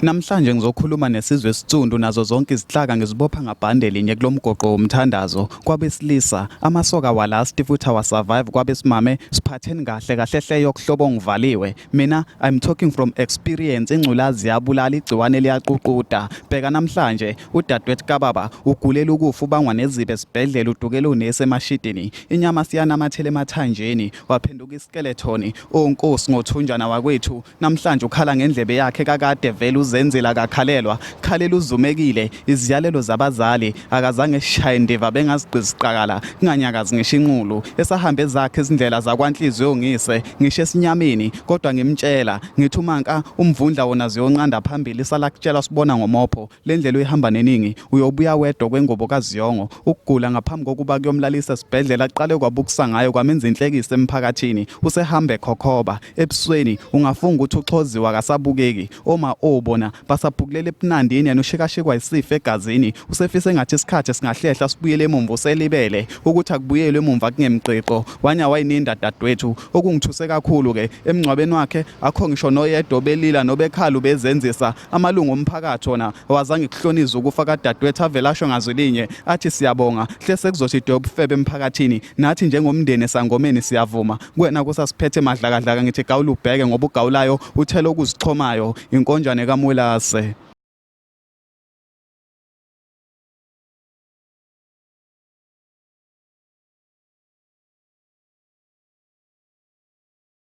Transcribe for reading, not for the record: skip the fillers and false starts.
Namhlanje ngizokhuluma nesizwe esitsundu nazo zonke izihlaka ngizibopha ngabhande linye kulomgoqo womthandazo kwabesilisa amasoka walasti futhi awasurvive kwabesimame siphatheni kahle kahle hle yokuhlobo ngivaliwe mina I'm talking from experience ingculazi yabulala igciwane liyaququda bheka namhlanje udadewethu kababa ugulela ukufa ubangwa nezibe esibhedlela udukela unesi emashidini inyama siyanamathela emathanjeni waphenduka iskeleton onkosi ngothunjana wakwethu Namhlanje ukhala ngendlebe yakhe kakade vele uzenzela akakhalelwa khalela uzumekile iziyalelo zabazali akazange sishaye ndiva bengazigqiziqakala kunganyakazi ngisho inqulu esahambe ezakhe izindlela zakwanhliziyo ngise ngisho esinyameni kodwa ngimtshela ngithi umanka umvundla wona ziyonqanda phambili sala kutshela sibona ngomopho Le ndlela uyihamba neningi uyobuya wedwa kwengubo kaZiyongo. Ukugula ngaphambi kokuba kuyomlalisa esibhedlela aqale kwabukisa ngayo kwamenza inhlekisa emphakathini. Usehambe ekhokhoba. Ebusweni ungafunga ukuthi uxhoziwe akasabukeki. Oma o bona basabhukulela ebunandini yena ushikashikwa isifo egazini. Usefisa engathi isikhathi singahlehla sibuyele emumva uselibele ukuthi akubuyelwe emumva kungemgqiqo. Wanya wayininda dadewethu. Okungithuse kakhulu ke emngcwabeni wakhe akho ngisho noyedwa obelila nobekhala ubezenzisa Amalungu omphakathi wona awazange kuhlonize ukufa kadadewethu avele asho ngazwi linye athi siyabonga hle sekuzothi dwe ubufebe emphakathini nathi njengomndeni esangomeni siyavuma kuwena kusasiphethe madlakadlaka ngithi gawula ubheke ngoba ugawulayo uthela okuzixhomayo inkonjane kaMwelase.